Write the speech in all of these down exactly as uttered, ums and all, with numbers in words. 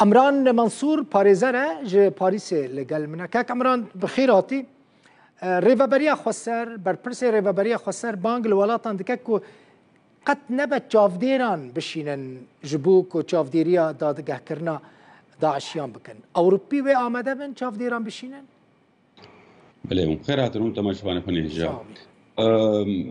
Emran Mansûr parêzer e, ji Parîsê li gel min e. Kek Emran, bi xêr hatî. E, Rêveberiya Xweser, berpirsê Rêveberiya Xweser bang li welatan dike ku qet nebe çavdêran bişînin ji bo ku çavdêriya dadgehkirina DAIŞiyan bikin. Ewropî wê amade bin çavdêran bişînin? Belê, hûn xêr hatin hûn temaşevanê xwe nêja. Sağ olun. Em,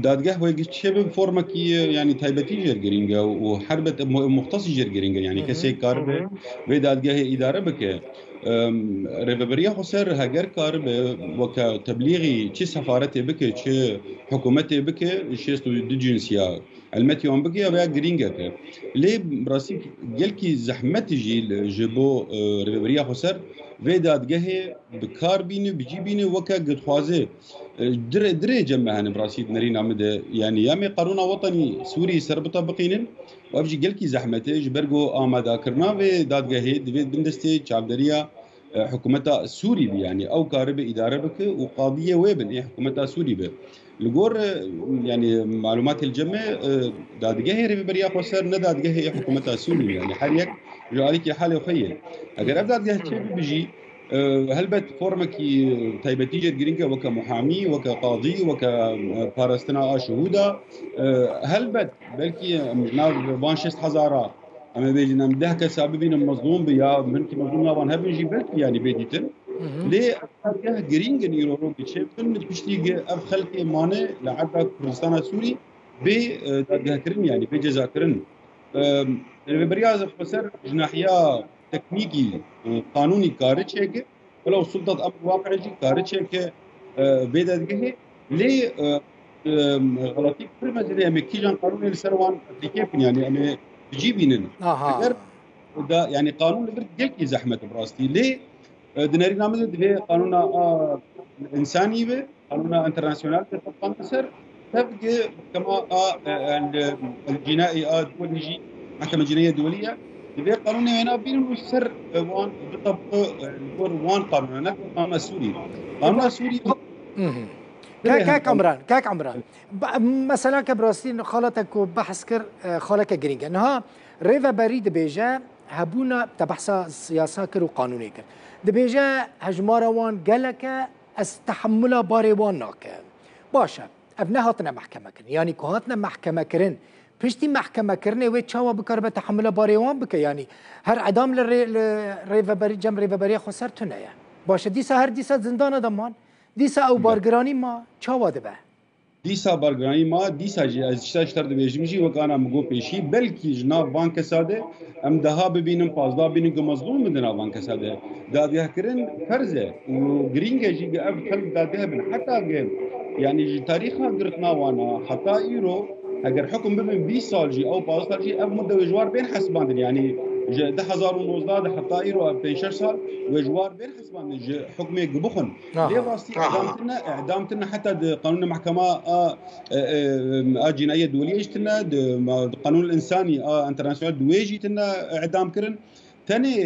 dadgeh wê çi bi formekî, yanî taybetî jêr girîng e û helbet mu-, muxtesî jêr girîng e. Yanî Hı hı. kesê karibe Hı hı. vê dadgehê îdare bike. Em, Rêveberiya Xweser heger karibe weke teblîxî çi sefaretê bike, çi hikûmetê bike, şêst û du cins ya helmetî wan bike, ya veya girîngek e. Lê rastî gelkî zehmet jî li, ji bo, e, Rêveberiya Xweser vê dadgehê bi kar bîne, bi cî bîne weke ku dixwaze, e, dirê, dirê cem me hene bi rastî di nerîna min de. Yanî ya me qanûna wetenî Sûrî serbita biqînin, û ev jî gelkî zehmet e, ji ber ku amadakirina vê dadgehê divê bindestê çavderiya, e, hikûmeta Sûrî be, yanî ew karibe îdare bike û qadiyê wê bin, ê hikûmeta Sûrî be. Li gor, e, yanî malûmatê li cem me, e, dadgehê Rêveberiya Xweser ne dadgehê hikûmeta Sûrî be, yanî her yek ji alîkî halê xwe ye. Eger ev dadgeh çêbibe jî, e, helbet formekî taybetî jê girîng e, weke muhamî, weke qadî, weke, e, parastina a şihûda. E, helbet belkî em ji nav van şêst hezara, em ê bêjin, em deh kesa bibînin mezlûm bi ya hinkî mezlûm ya wan hebin jî belkî, yanî bê dîtin. Hı hı. Lê ev dadgeh girîng in îro rokê çêbin, piştî ku ev xelkê mane li erda Kurdistana Sûrî bê, e, dadgehkirin, yanî bê cezakirin. E, Rêveberiya Xweser ji nahiya teknîkî, e, qanûnî kare çêke, welew sultat emr waqi jî kare çêke, e, vê dadgehê. Lê, e, e, xeletî pir mezin e, em ê kîjan qanûnê li ser wan aplîke bikin, yanî em ê bi cî bînin. Aha. Eger da, yanî qanûn li vir gelkî zehmet e bi rastî. Lê, e, di nerîna min de divê qanûna a însanî be, qanûna enternasyonal be tebqandin ser, tev ki mehkema a, e, el, el cînaî a duwelî jî, mehkeme cînaî duwelî ye, divê qanûnê wêna bînin û ser, e, wan bitebqe, e, li gor wan qanûna, ne qanûna Sûrî. Qanûna Sûrî Hı hı. Kek, kek Emran, kek Emran. Ba-, mesela ke bi rastî xalete ku behs kir, e, xaleke girîng e. Niha rêveberî dibêje hebûna te behsa siyasa kir û qanûnê kir. Dibêje hejmara wan gelek e, ez tehemula barê wan nakim. Baş e, ev nehatine mehkeme kirin. Yanî ku hatine mehkeme kirin, piştî mehkeme kirinê wê çawa bikaribe tehemula barê wan bike? Yanî her edam li rê-, li rêveberî, cem Rêveberiya Xweser tune ye. Baş e, dîsa her dîsa zindana de man. Dîsa ew Be. bargiranî ma çawa dibe? Dîsa bargiranî ma, dîsa jî ez ji te, ji te dibêjim jî, wek ana min got pêşî, belkî ji nav van kesa de em deha bibînin, pazdeh bînin ku mezlûm bin di nav van kesa de. Dadgehkirin ferz e û girîng e jî ku ev xelk dadgeh bin. Heta ku, yanî ji tarîxa girtina wan a heta îro, eger hukm bibin bîst sal jî, ew pazdeh sal jî, ev mudde wê ji war bên hesibandin. Yanî ji du hezar û nozdeh de heta îro ev pênc şeş sal wê ji war bên hesibandin, ji hukmê ku bixwin. Aha. Lê rastî Aha. edam tine, edam tine heta di qanûna mehkema a, e, e, a cînayê duweliyê jî tine, di ma-, di qanûn însanî a enternasyonel di wê jî tine edam kirin. Tenê,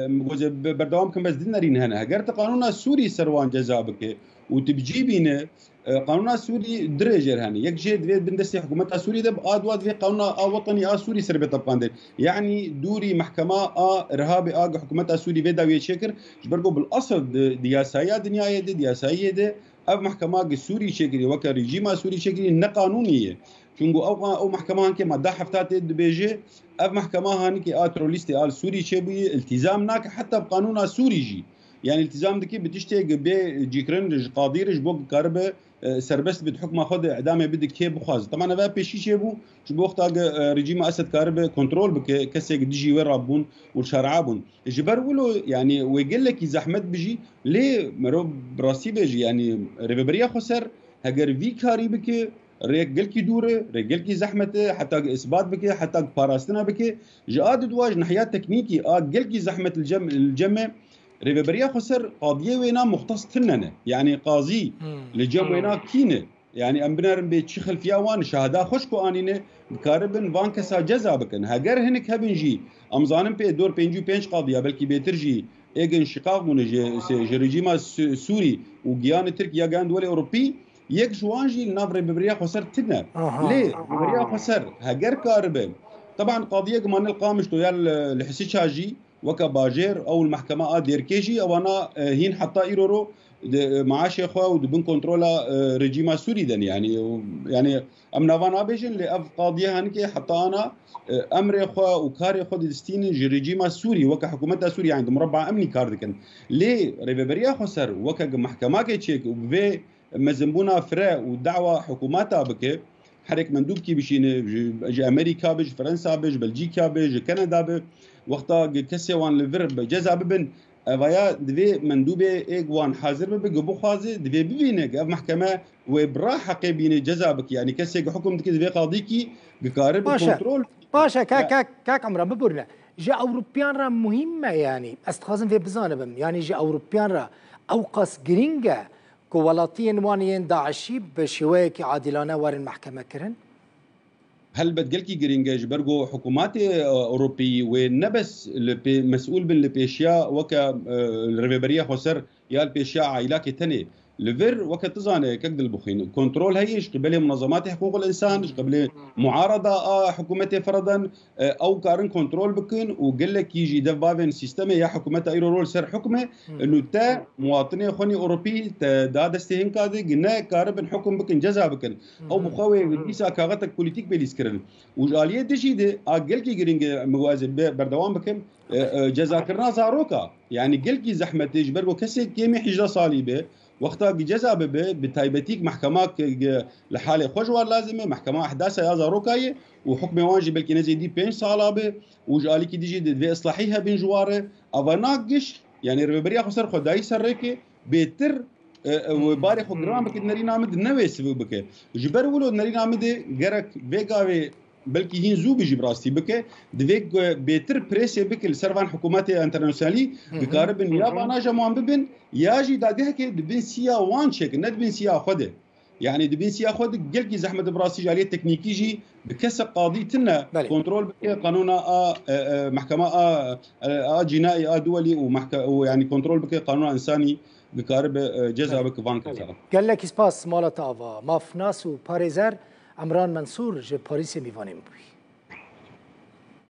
e, min got, be-, berdewam kim, bes di nerîn hene. Heger tu qanûna Sûrî ser wan ceza bike û tu bi cî bîne, e, qanûna Sûrî du rê jêr hene. Yek jê divê bin destê hikûmeta Sûrî de, a dua divê qanûna a wetenî a Sûrî ser bê tebqandin. Yanî dûrî mehkema a irhabê a hikûmeta Sûrî vê dawiyê çêkir, ji ber ku bil esil di, di yasaya dinyayê de, di yasayê de, ev mehkema gi Sûrî çêkirî, weke rejîma Sûrî çêkirî, ne qanûnî ye. Çunku ew, ew mehkema hanke madde hefta tê dibêje, ev mehkema hanike a terorîstê a li Sûrî çêbûyî, îltîzam nake heta bi qanûna Sûrî jî. Yanî îltîzam dike bi tiştê gi bê cîkirin ji qadî re ji bo gi karibe, e, serbest bit hukma xwe de idamê bide kê bixwaze. Teman ev pêşî çêbû, ji bo wexta ge, e, rejîma Esed karibe kontrol bike, kesê ki dijî wê rabûn û şer'a bûn. Ji ber wilo, yanî wê gelekî zehmet bijî, lê merov bi rastî bêjî, yanî Rêveberiya Xweser heger vî karî bike, rêk gelkî dûr e, rêk gelkî zehmet e, heta ki isbat bike, heta ki parastina bike. Ji a didwa ji nehiya teknîkî a gelkî zehmet li cem, li cem me, Rêveberiya Xweser qadiyê wêna muxtes tune ne. Yanî qazî Hmm. li cem Hmm. wêna kî ne? Yanî em binerin bê çi xelfiya wan, şahida xweş ku anîne, dikaribin van kesa ceza bikin. Heger hinek hebin jî, em zanin pê dor pêncî û pênc qadiya, belkî bêtir jî, êgin şiqaq bûne ji, ji rejîma Su-, Sûrî û giyanê Tirk ya giyan duwelê Ewropî, yek ji wan jî li nav Rêveberiya Xweser tune. Aha. Lê Rêveberiya Xweser heger karibe, teban qadiyek mane li Qamişlo ya li, li Hisiça jî, weke bajêr, ew li mehkema a Dêrkê jî ewana, e, hîn heta îro ro di, e, maaşê xwe û di bin kontrola, e, rejîma Sûrî de ne. Yani, yani em nava nabêjin, lê ev qadiye henike heta ana, e, emrê xwe û karê xwe didistînin ji rejîma Sûrî, weke hikûmeta Sûrî, yani di mureba emnî kar dikin. Lê Rêveberiya Xweser weke mehkemake çêk û bi vê mezinbûna fire û dawa hikûmeta bike, herek mendûbkî bişîne, ji, ji Amerîka be, ji Fransa be, ji Belcîka be, ji Kanada be, wexta kesê wan li vir bi ceza bibin, evaya divê mendûbê êk wan hazir bibe, ku bixwaze, divê bibîne ku ev mehkeme wê bi ra heqê bîne ceza bike. Yani kesê ku hukm dike divê qadîkî bikare bi Baş e. kontrol. Baş e, kak, Ya. kak, kak Emran, biborîne. Ji Ewropiyan re muhîm me, yani. Ez dixwazim vê bizanibim. Yani ji Ewropiyan re ew qas girîng e ku welatiyên wan yên DAIŞî bi şêweyekî adîlane werin mehkeme kirin? Helbet gelkî girîng e, ji ber ku hikûmatê, e, Ewropî wê ne bes li pê-, mesûl bin li pêşiya weke, e, Rêveberiya Xweser ya li pêşiya aîlakê tenê. Li vir weke tu zane kek Dilbixwîn, kontrol heye ji qibelê munezematê hiqûqil însan, ji qibelê muarada a hikûmetê fireden, e, ew karin kontrol bikin û gelekî jî dev bavên sîstemê ya hikûmeta îro ro li ser hukmê, Hı. nû te muwatinê xwe nî Ewropî te da destê hinka de, gi ne karibin hukum bikin, ceza bikin. Ew bi xwe wê dîsa kaxetek polîtîk bê lîz kirin. Û ji aliyê dijî de a gelkî girîng e, min got ez ê be-, berdewam bikim, e, e, cezakirina zaroka. Yani gelkî zehmet e, ji ber ku kesê kêmî hejdeh salî be, wexta ki ceza bibe, bi taybetî ki mehkema ki, ki li halê xwe ji wan lazim e, mehkema ehdasa ya zaroka ye û hukmê wan jî belkî ne zêdî pênc sala be û ji alîkî dijî divê islahî hebin ji wan re. Ava na giş, yani Rêveberiya Xweser xwe dayî ser rêkê, bêtir, e, e, wê barê xwe giran bike, nerîna min di newê sivik bike. Ji ber wilo nerîna min de gerek vê gavê belkî hîn zû bijî bi rastî bike, divê ku bêtir presê bike li ser van hikûmetê enternasyonalî, Hı hı. dikaribin ya Hı hı. banaja wan bibin, ya jî dadgehekê di bin siya wan çêkin, ne di bin siya xwe de. Yani di bin siya xwe de gelkî zehmet e bi rastî ji aliyê teknîkî jî bi kesek qadî tune Belê. kontrol bike qanûna a, e, e, mehkema a, e, a cînaî a duwelî û mehke-, û yani kontrol bike qanûna însanî dikaribe, e, ceza Belê. bike van kesa. Gelekî spas mala te ava. Mafnas û parêzer Emran Mensûr ji Parîsê mîvanê min bûyî.